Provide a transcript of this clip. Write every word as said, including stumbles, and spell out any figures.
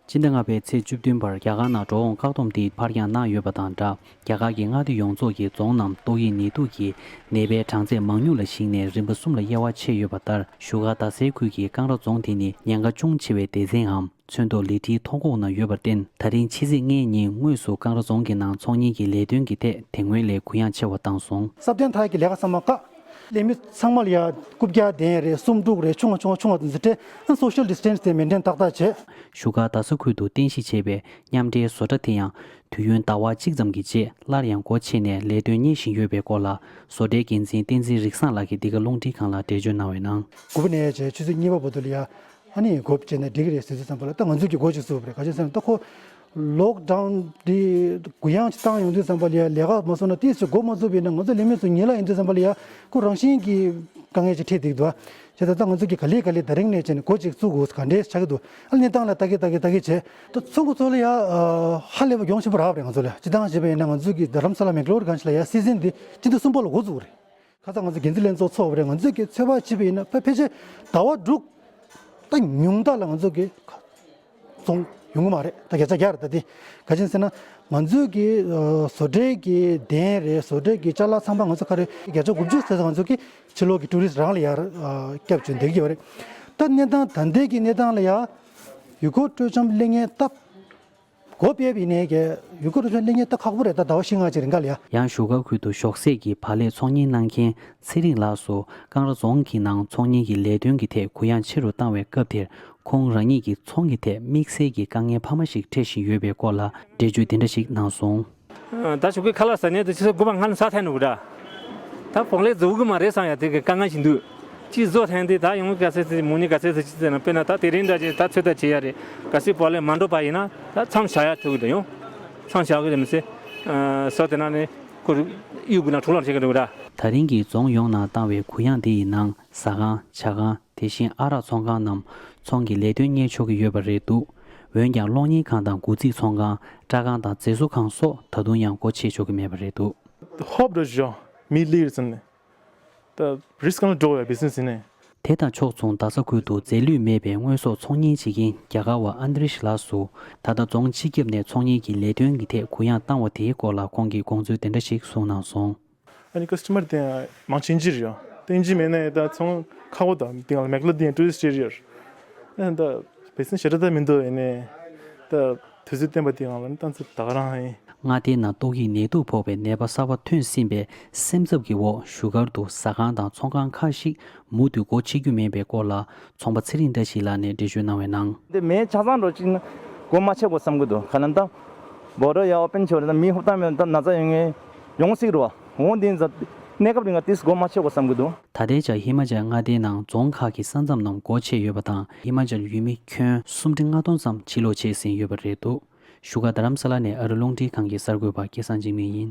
སྤྱི་ཟླ་ལྔ་པའི་ཚེས་བཅུ་བདུན་བར་རྒྱ་གར་ནང་འགྲོ་འོང་བཀག་སྡོམ་དེ་ཕར་འགྱངས་གནང་ཡོད་པ་དང་སྦྲགས། རྒྱ་གར་གྱི་མངའ་སྡེ་ཡོངས་རྫོགས་ཀྱི་རྫོང་རྣམས་ཏོག་དབྱིབས་ནད་དུག་གི་ནད་པའི་གྲངས་ཚད་མང་ཉུང་ལ་གཞིགས་ནས་རིམ་པ་གསུམ་ལ་དབྱེ་བ་ཕྱེ་ཡོད་པ་ལྟར། བཞུགས་སྒར་རྡ་སའི་ཁུལ་གྱི་ཀང་ར་རྫོང་དེ་ནི་ཉེན་ཁ་ཅུང་ཆེ་བའི་སྡེ་ཚན་འམ། ཚོན་མདོག་ལི་ཁྲིའི་མཐོ་འགོག་ནང་ཡོད་པར་བརྟེན། ད་རིང་ཕྱི་ཚེས་ལྔའི་ཉིན་དངོས་སུ་ཀང་ར་རྫོང་གི་ནང་ཚོང་གཉེར་གྱི་ལས་དོན་གྱི་ཐད་དེ་སྔོན་ལས་གུ་ཡངས་ཆེ་བ་བཏང་སོང་། སྲ་བརྟན་མཐའ་ཡས་ཀྱི་ལས་ཀ་ཚང་མ་བཀག་ལས་མི་ཚང་མ་ལ་ཡ་རྐུབ་བཀྱག་ལྡན་རེད། སུམ་དྲུག་རེད། ཆུང་བ་ཆུང་བ་ཆུང་བ་དེ་ཚོ་སྤྲད། ཨ་social distance དེ་maintain ཏག་ཏག་བྱས། བཞུགས་སྒར་རྡ་ས་ཁུལ་དུ་རྟེན་གཞི་བྱས་པའི་མཉམ་འབྲེལ་བཟོ་གྲྭ་དེ་ཡང་དུས་ཡུན་ཟླ་བ་གཅིག་ཙམ་གྱི་རྗེས་སླར་ཡང་སྒོ་ཕྱེ་ནས་ལས་དོན་གཉེར་བཞིན་ཡོད་པའི་སྐོར་ལ། བཟོ་གྲྭའི་འགན་འཛིན་བསྟན་འཛིན་རིག་བཟང་ལགས་ཀྱིས་འདི་ག་རླུང་འཕྲིན་ཁང་ལ་འགྲེལ་བརྗོད་གནང་བའི་ནང་། དགུ་པ་ནས་བྱས་ཆུ་ཚོད་གཉིས་པ་བར་དུ་ལ་ཡ། ཨ་ནི་སྒོ་ཕྱེ་ནས་འགྲིག་གི་རེད་ཟེར་དུས་ཙམ་པ་ལ་ད་ང་ཚོས་ཀྱི་སྒོ་ཅིག་བཙུགས་པ་རེད། ག་ཅི་ཟེར་ན་ད་ཁོ་lockdown འདི་གུ་ཡངས་ཅིག་བཏང་ཡོང་དུས་ཙམ་པ་ལ་ཡ་ལས་ཀ་མ་བཟོ་ན། ཏིས་ཅིག་སྒོ་མ་བཙུགས་པ་ཡིན་ན་ང་ཚོ་ལས་མི་ཚོ་ཉལ་ལ་ཡིན་དུས་ཙམ་པ་ལ་ཡ་ཁོ་རང་བཞིན་གྱིས་དཀའ་ངལ་ཅིག་འཕྲད་བསྡད་ཀྱི་འདུག་ཨ། བྱས་ཙང་ད་ང་ཚོས་ཀྱི་ག་ལེ་ག་ལེ་ད་རིང་ནས་བྱས་ནས་སྒོ་ཅིག་བཙུགས་དགོས་ག་འདྲས་ཆགས་ཀྱི་འདུག་ཨ་ནི་གནས་སྟངས་ལ་ལྟ་གི་ལྟ་གི་ལྟ་གི་བྱས། ད་ཚོང་ཁང་ཚོ་ལ་ཡ་ཧ་ལས་པ་གྱོང་ཆེན་པོ་རག་པ་རེད། ང་ཚོ་ལ་སྤྱིར་བཏང་བྱས་པ་ཡིན་ན་ང་ཚོས་ཀྱི་རྡ་རམ་ས་ལ་མེག་ལོར་གང་ཞིག་ལ་ཡ་སི་ཛིན་འདི་སྤྱི་ཟླ་གསུམ་པ་ལ་འགོ་བཙུགས་པ་རེད། ཁ་སང་ང་ཚོ་འགན་འཛིན་ལྷན་ཚོགས་ཚོགས་པ་རེད། ང་ཚོས་ཀྱི་ཚོད་དཔག་བྱས་པ་ཡིན་ན་ཕལ་ཕལ་ཆེར་ཟླ་བ་དྲུག་ད་ཉུང་མཐའ་ལ་ང་ཚོ་གི་ཚོང་ཡོང་གི་མ་རེད། ད་བརྒྱ་ཆ་བརྒྱ་རེད། ད་དེ་ག་ཅི་ཟེར་ན་ང་ཚོས་ཀྱི་ཨ་བཟོ་གྲྭའི་གི་གདན་རེད། བཟོ་གྲྭའི་གི་ཅ་ལག་ཚང་མ་ང་ཚོ་ག་རེ་བརྒྱ་ཆ་དགུ་བཅུ་ཟེར་ཙང་ང་ཚོ་གི་ཕྱི་ལོགས་ཀྱི་ཊུ་རི་སི་རང་ལ་ཡར་ཨ་སྐྱབས་བཅོལ་བསྡད་ཀྱི་ཡོད་རེད། ད་གནས་སྟངས་ད་ལྟའི་གི་གནས་སྟངས་ལ་ཡ་ཡུལ་སྐོར་སྤྲོ་འཆམ་སླེབས་མཁན་སྟབས། སྒོ་ཕྱེ་བ་ཡིན་ནའི་གི་ཡུལ་སྐོར་སྤྲོ་འཆམ་སླེབས་མཁན་ད་ཁག་པོ་རེད། ད་ཟླ་བ་བཞི་ལྔ་ཅིག་རིང་ག་ལ་ཡ། ཡང་བཞུགས་སྒར་ཁུལ་དུ་ཞོགས་ཟས་ཀྱི་བག་ལེབ་ཚོང་གཉེར་གནང་མཁན་ཚེ་རིང་ལགས་སུ་ཀང་ར་རྫོང་གི་ནང་ཚོང་གཉེར་གྱི་ལས་དོན་གྱི་ཐད་གུ་ཡངས་ཆེ་རུ་བཏང་བའི་སྐབས་དེར། ཁོང་རང་ཉིད་ཀྱི་ཚོང་གི་ཐད་དམིགས་བསལ་གྱི་དཀའ་ངལ་འཕར་མ་ཞིག་འཕྲད་བཞིན་ཡོད་པའི་སྐོར་ལ་འགྲེལ་བརྗོད་འདི་འདྲ་ཞིག་གནང་སོང་། ད་ཆོག་གི་ཁ་ལག་ཟ་ནས་དེ་ཕྱི་ཚོ་དགོས་པ་ང་ནི་ཟ་ཐལ་ནུག་ར། ད་བག་ལེབ་བཟོ་གི་མ་རེད་བསམ་ཡ་དེ་གི་དཀའ་ངལ་ཞིག་འདུག་ཅི་བཟོ་ཐེངས་དེ་ད་ཡོང་ག་ཚོད་ཚོད་མོ་ནི་ག་ཚོད་ཚོད་ཅི་ཟེར་ན། དཔེར་ན་ད་དེ་རིང་འདྲ་ཅིག་ད་ཚོད་ལྟ་བྱེད་ཡ་རེད། ག་ཚོད་བག་ལེབ་མ་འགྲོ་པ་ཡིན་ན་ད་མཚམས་བཞག་ཡ་ཐུག་གི་འདུག་ཡོང་མཚམས་བཞག་གི་རེད་མི་སྲིད། ཨ་བཟོ་དེ་ན་ནི་ཁོ་གཡུག་དགོས་ན་འཕྲོ་བརླག་བྱེད་ཀྱི་འདུག་ར། ད་རིང་གི་རྫོང་ཡོངས་ནང་བཏང་བའི་གུ་ཡངས་དེ་ཡི་ནང་ཟ་ཁང་། ཇ་ཁང་། དེ་བཞིན་ཨ་རག་ཚོང་ཁང་རྣམས་ཚོང་གི་ལས་དོན་གཉེར་ཆོག་གི་ཡོད་པ་རེད་འདུག་འོན་ཀྱང་གློག་བརྙན་ཁང་དང་སྒོ་རྩིས་ཚོང་ཁང་། སྐྲ་ཁང་དང་མཛེས་བཟོ་ཁང་སོགས་ད་དུང་ཡང་སྒོ་ཕྱེ་ཆོག་གི་མེད་པ་རེད་འདུག་ཧོབ་འགྲོ་ཞོ་མི་ལིར་ཙམ་ནས་ད་རིས་ཀང་འགྲོ་བའི་བི་ཛི་ནེ་སི་ཡིན་ནས། དེ་དང་ཕྱོགས་མཚུངས་རྡ་ས་ཁུལ་དུ་རྫས་ལུད་མེད་པའི་དངོས་ཟོག་ཚོང་གཉེར་བྱེད་མཁན་རྒྱ་གར་བ་ཨན་དྲི་ཤི་ལགས་སུ། ད་ལྟ་རྫོང་སྤྱི་ཁྱབ་ནས་ཚོང་གཉེར་གྱི་ལས་དོན་གྱི་ཐད་གུ་ཡངས་བཏང་བ་དེའི་སྐོར་ལ་ཁོང་གིས་དགོངས་ཚུལ་དེ་འདྲ་ཞིག་གསུངས་གནང་སོང་། ཨ་ནི་ཀ་སི་ཊ་མར་དེ་མང་ཆེན་ཅི་རེད་ཡ། དེ་ཡིན་གཅིག་མིན་ན་ད་ཚོང་ཁག་པོ་དང་དེ་ང་ལ་མེག་ལོ་དེ་ཡང་ཊུ་རི་སི་ཊི་ཨེ་རི་ཡ་རེད། ཨ་ད་བེ་སིན་ཞེ་དྲག་ད་མི་འདུག་ཡིན་ནའི་ད་དུས་ཚོད་བསྟན་པ་དེ་ང་ལ་ནི་ཏང་ཚོད་ད་ག་རང་ཡིན། མངའ་སྡེའི་ནང་ཏོག་དབྱིབས་ནད་དུག་ཕོག་པའི་ནད་པ་གསར་པ་ཐོན་ཟིན་པའི་སེམས་འཚབ་ཀྱི་འོག་བཞུགས་སྒར་དུ་ཟ་ཁང་དང་ཚོང་ཁང་ཁག་ཞིག་མུ་མཐུད་སྒོ་ཕྱེ་རྒྱུ་མིན་པའི་སྐོར་ལ་ཚོང་པ་ཚེ་རིང་བཀྲ་ཤིས་ལགས་ནས་འགྲེལ་བརྗོད་གནང་བའི་ནང་། འདི་མེད་ཆ་ཚང་འགྲོ་ཅིག་ན་སྒོ་མ་ཕྱེ་དགོས་བསམ་གི་འདུག་ག་ལ་ད་བོ་ཌར་ཡ་ཨོ་པན་ཆོག་རེད། ད་མི་ཧུབ་ཏང་མེད་ད་ན་ཚ་ཡོང་ངེས་ཡོང་སྲིད་རོ། འོང་དེ་ཡིན་ཙང་གནས་སྐབས་རིང་ང་ཏིས་སྒོ་མ་ཕྱེ་དགོས་བསམ་གི་འདུག་ད་ལྟའི་ཆར་ཧི་མ་ཅལ་མངའ་སྡེའི་ནང་རྫོང་ཁག་གི་ས་མཚམས་རྣམས་སྒོ་ཕྱེ་ཡོད་པ་དང་། ཧི་མ་ཅལ་ཡུལ་མི་ཁྱོན་སུམ་ཁྲི་ལྔ་སྟོང་ཙམ་ཕྱིར་ལོག་བྱས་ཟིན་ཡོད་པ་རེད་འདུག་བཞུགས་སྒར་རྡ་རམ་ས་ལ་ནས་ཨ་རི་རླུང་འཕྲིན་ཁང་གི་གསར་འགོད་པ་སྐལ་བཟང་འཇིགས་མེད་ཡིན།